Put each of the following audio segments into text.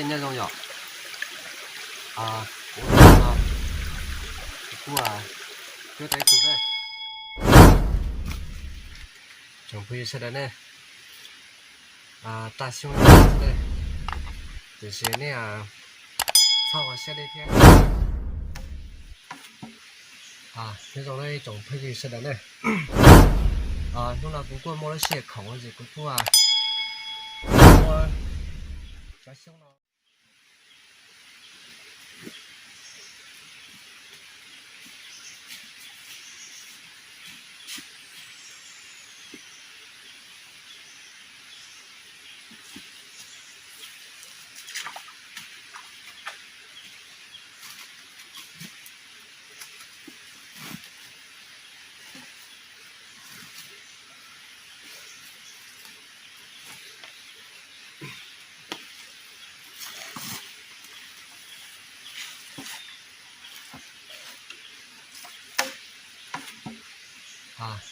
Nyob zoo yom, kuv, kuv tuaj tau ib tug ne, tsoom phooj ywg sawv daws ne, raj xyoob ne, tiam sis nej txhob ua siab deb thiab. Nyob zoo tsoom phooj ywg sawv daws ne, hnub no kuv kuj muaj lub sij hawm khoom es kuv kuj muab cov xyoob no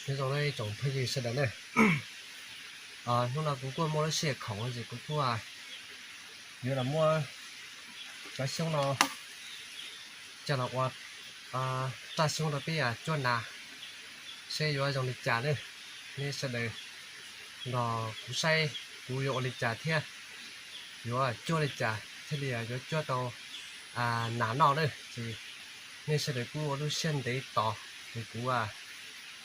Nyob zoo tsoom phooj ywg sawv daws ne, hnub no kuv kuj muaj lub sij hawm khoom es kuv kuj yuav los muab cov xyoob no coj los ua raj xyoob rau peb cuab nas seb yuav zoo li cas ne. Nej sawv daws nrog kuv saib kuv yuav ua li cas thiab yuav cuab li cas thiaj li yuav cuab tau nas noj na. Ces nej sawv daws kuj ua lub siab ntev tos es kuv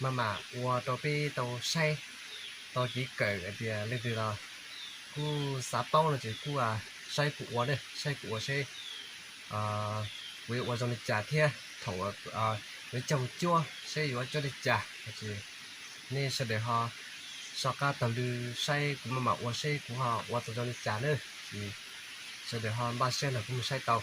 maj mam ua rau peb tau saib, tau kev kawm hais tias leej twg los kuj xav paub no ces kuj saib kuv ua ne, saib kuv ua seb kuv yuav ua zoo li cas thiab thaum yuav coj mus cuab seb yuav cuab li cas. Nej sawv daws ho soj qab taug lw saib kuv maj mam ua seb kuv ho ua tau zoo li cas na. Ces sawv daws ho npaj siab nrog kuv mus saib tau.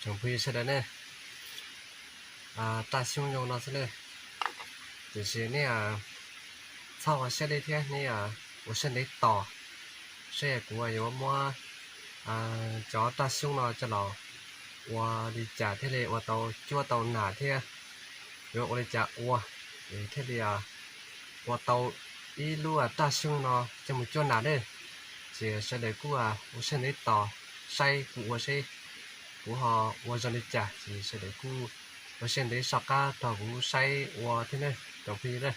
Tsoom phooj ywg sawv daws ne, raj xyoob zoo no xwb ne, tiam sis nej txhob ua siab deb thiab nej ua siab ntev tos, saib kuv yuav muab cov raj xyoob no coj los ua li cas thiaj li ua tau cuab tau nam thiab yuav ua li cas ua es thiaj li ua tau ib lub raj xyoob no coj mus cuab nam ne. Ces sawv daws kuj ua siab ntev tos saib kuv ua seb kuv ho ua zoo li cas, ces sawv daws kuj ua siab ntev soj qab rau kuv saib ua thiab ne, tsoom phooj ywg ne.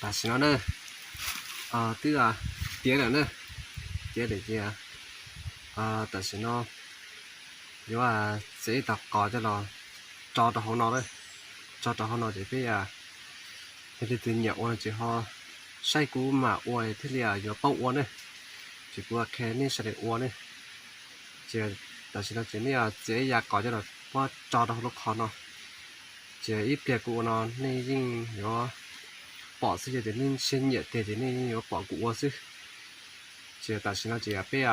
Tam sim no na, twb tiav lawm na, tiav lawm ces tam sim no yuav txiav ib tag qos coj los tso rau hauv no, tso rau hauv no ces peb yog leej twg nyiam ua no ces ho saib kuv mam ua thiaj li yuav paub ua ne, ces kuv qhia nej sawv daws ua ne. Ces tam sim no ces nej txiav ib yav qos coj los muab tso rau hauv lub qhov no, ces ib pliag kuv ua no nej yeej yuav pom xwb, yog tias nej siab nyiam tiag ces nej yeej yuav pom kuv ua xwb. Ces tam sim no ces peb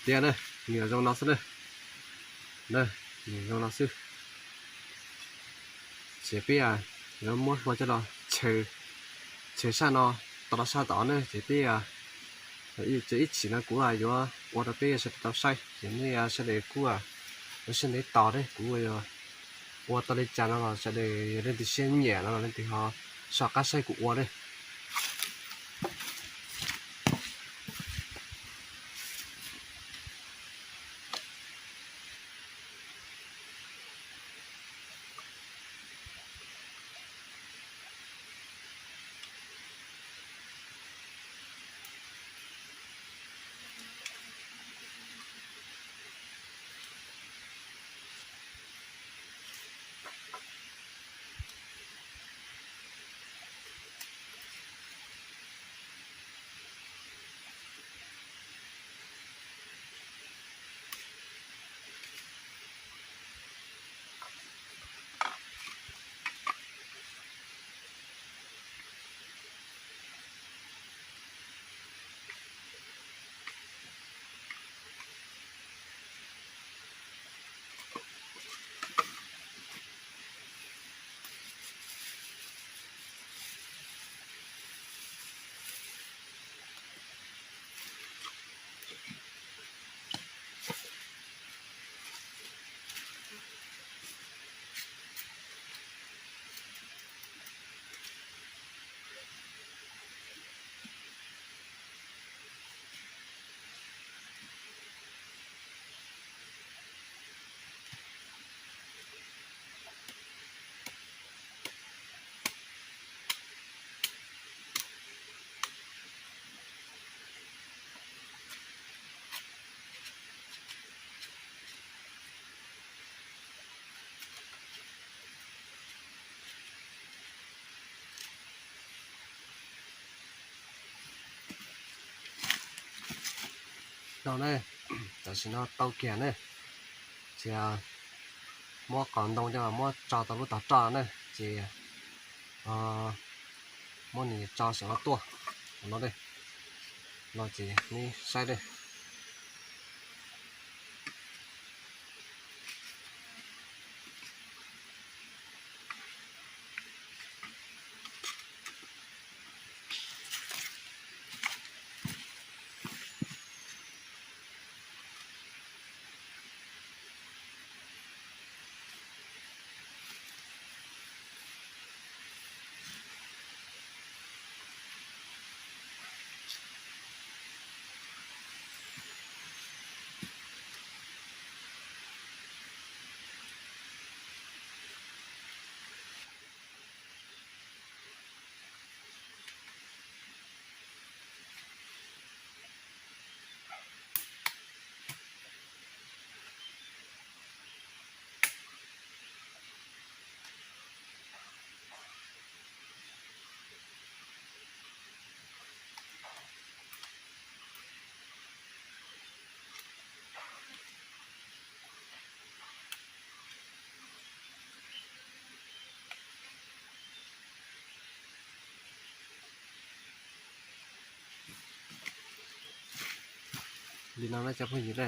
tiav na, nws zoo no xwb na, nws zoo no xwb. Ces peb yuav muab hlua coj los chaws, chaws sab no tod los sab tod na, ces peb ces ib chim no kuv yuav ua rau peb sawv daws tau saib, ces nej sawv daws kuj ua siab ntev tos ne, kuv ua tau li cas no los sawv daws yog leej twg siab nyiam no los leej twg ho soj qab saib kuv ua ne. No ne, tam sim no tau kiag ne, Ces muab qos ntoo coj los muab tso tau lub tog roj na, ces muab nws tso saum no tuaj no, no ces neb saib na. Li no na cov phooj ywg na,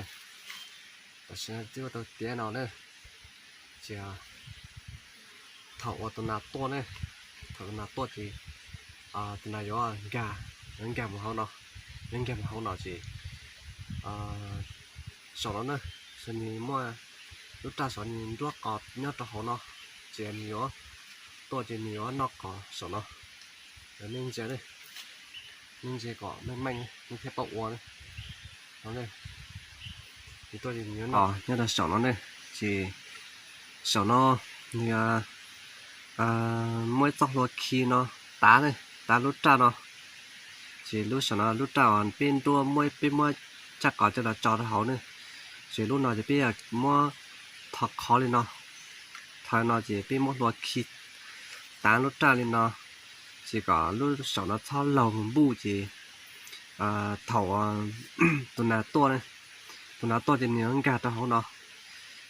tam sim no twb ua tau tiav no na, ces thaum uas tus nas tuaj ne, thaum tus nas tuaj ces tus nas yuav nkag, yuav nkag mus hauv no, yuav nkag mus hauv no ces saum no na, nws muaj lub raj saum nws nruab qos nyob rau hauv no, ces nws yuav tuaj ces nws yuav noj qos saum no. Nej ntsia, nej ntsia kom meej meej nej thiaj paub ua. Nyob rau saum no ne, ces saum no nws muaj ib txoj hlua khi no tav ne, tav lub raj no. Ces lub saum no lub raj uas peb nruab muab, peb muab tsaj qos coj los tso rau hauv ne. Ces lub no ces peb muab tho qhov li no, tho no ces peb muab hlua khi tav lub raj li no, ces kom lub saum no txhob laug mus npuj ces thaum tus nas tuaj, tus nas tuaj ces nws yuav nkag rau hauv no,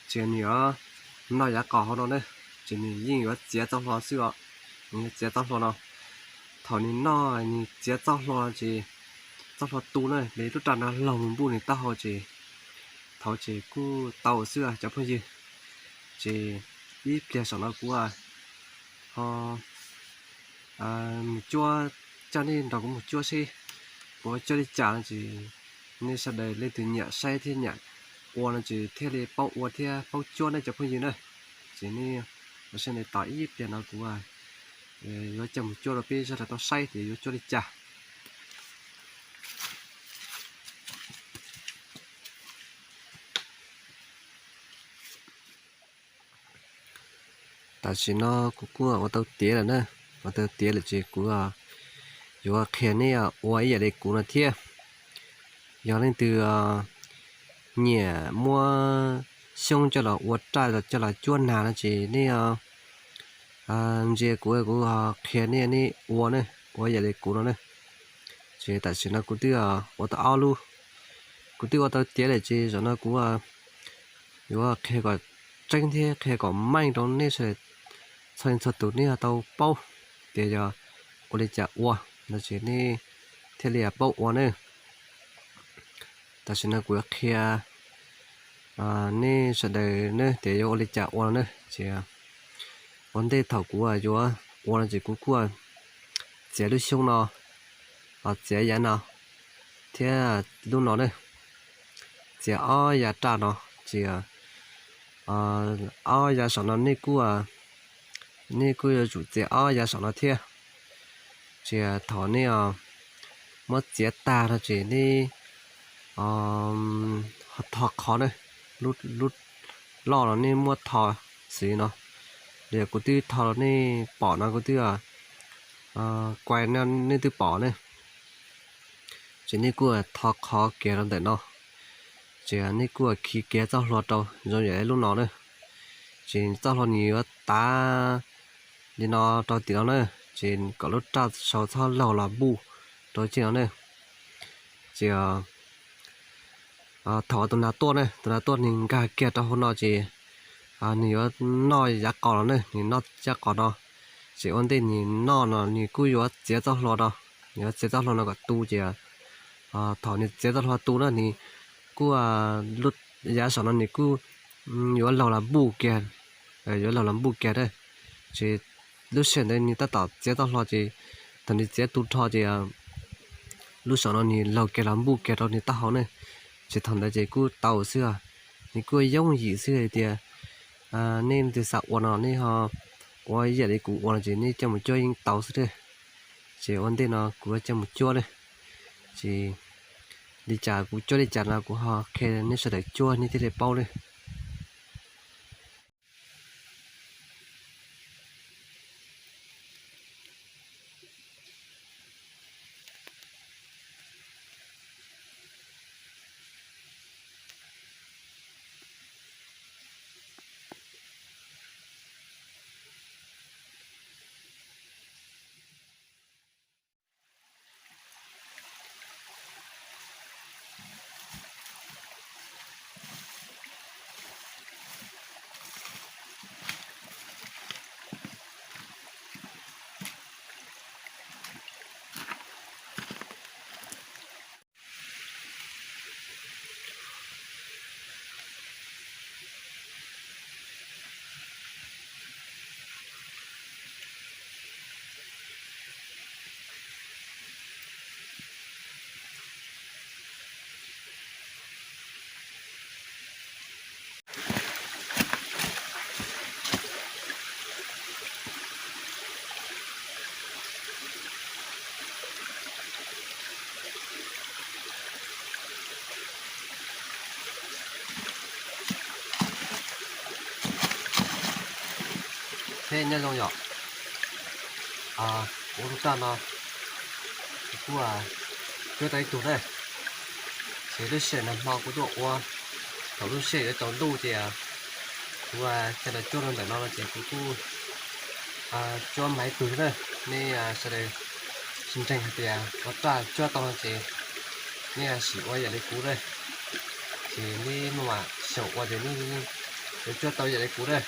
ces nws yuav noj yav qos hauv no ne, ces nws yeej yuav txiav txoj hlua xwb os, nws yuav txiav txoj hlua no. Thaum nws noj nws txiav txoj hlua ces txoj hlua tu na, ces lub raj no laug mus npuj nws taub hau ces thaum ces kuj tau xwb cov phooj ywg. Ces ib pliag saum no kuv ho mus cuab, coj nej nrog kuv mus cuab seb puas cuab li cas no ces nej sawv daws leej twg nyiam saib thiab nyiam ua no ces thiaj li paub ua thiab paub cuab ne cov phooj ywg na. Ces nej ua siab ntev tos ib pliag no kuv yuav coj mus cuab rau peb sawv daws tau saib tias yuav cuab li cas. Tam sim no kuv kuj ua tau tiav lawm na, ua tau tiav lawm ces kuv yuav qhia nej ua ib yam li kuv no thiab. Yog leej twg nyiam muab xyoob coj los ua raj los coj los cuab nas no ces nej ntsia kuv, kuv qhia nej, nej ua ne, ua ib yam li kuv no ne. Ces tam sim no kuv twb ua tau ob lub, kuv twb ua tau tiav lawm ces zaum no kuv yuav qhia kom tseeb thiab qhia kom meej rau nej sawv daws txhua leej txhua tus nej ho tau paub tias yog ua li cas ua no ces nej thiaj li paub ua ne. Tam sim no kuv yuav qhia nej sawv daws ne tias yuav ua li cas ua no ne. Ces ua ntej thaum kuv yuav ua no ces kuv kuj txiav lub xyoob no, txiav yav no thiab lub no ne, txiav ob yav raj no, ces ob yav saum no nej kuj, nej kuj yuav tsum txiav ob yav saum no thiab. Ces thaum nej muab txiav tag no ces nej tho qhov ne, lub loj no nej muab tho xws li no. Li kuv twb tho nej pom no, kuv twb kuai no nej twb pom ne. Ces nej kuj tho qhov kiag rau ntawm no, ces nej kuj khi kiag txoj hlua rau zoo yam li lub no na. Ces txoj hlua nws yuav tav li no rau tim no na, ces kom lub raj sau txhob laug los npuj rau tim no na. Ces Thaum tus nas tuaj ne, tus nas tuaj nws nkag kiag rau hauv no ces nws yuav noj yav qos los ne, nws noj yav qos no. Ces ua ntej nws noj no nws kuj yuav txiav txoj hlua no, nws yuav txiav txoj hlua no kom tu ces thaum nws txiav txoj hlua tu na nws kuj, yav saum no nws kuj yuav laug los npuj kiag, yuav laug los npuj kiag na. Ces lub sij hawm ntawd nws tab tom txiav txoj hlua ces thaum nws txiav tu rho ces lub saum no nws laug kiag los npuj kiag rau nws taub hau ne. Ces thaum ntawd ces kuj tau xwb os, nws kuj yooj yim xwb hais tias nej leej twg xav ua no nej ho ua ib yam li kuv ua no ces nej coj mus cuab yeej tau xwb na. Ces ua ntej no kuv coj mus cuab na, ces li cas kuv cuab li cas no kuv ho qhia nej sawv daws cuab nej thiaj li paub na. Thiab nyob zoo yom, kuv tus raj no kuv kuj cuab tau ib tug na, ces lub sij hawm nag hmo kuv tuaj ua, thaum lub sij hawm yuav tsaus ntuj ces kuv coj los cuab rau ntawm no no ces kuv kuj cuab mas ib tug na. Nej sawv daws tsis ntseeg hais tias ua raj cuab tau no ces nej sim ua yam li kuv na, ces nej maj mam xyaum ua ces nej yuav cuab tau yam li kuv na.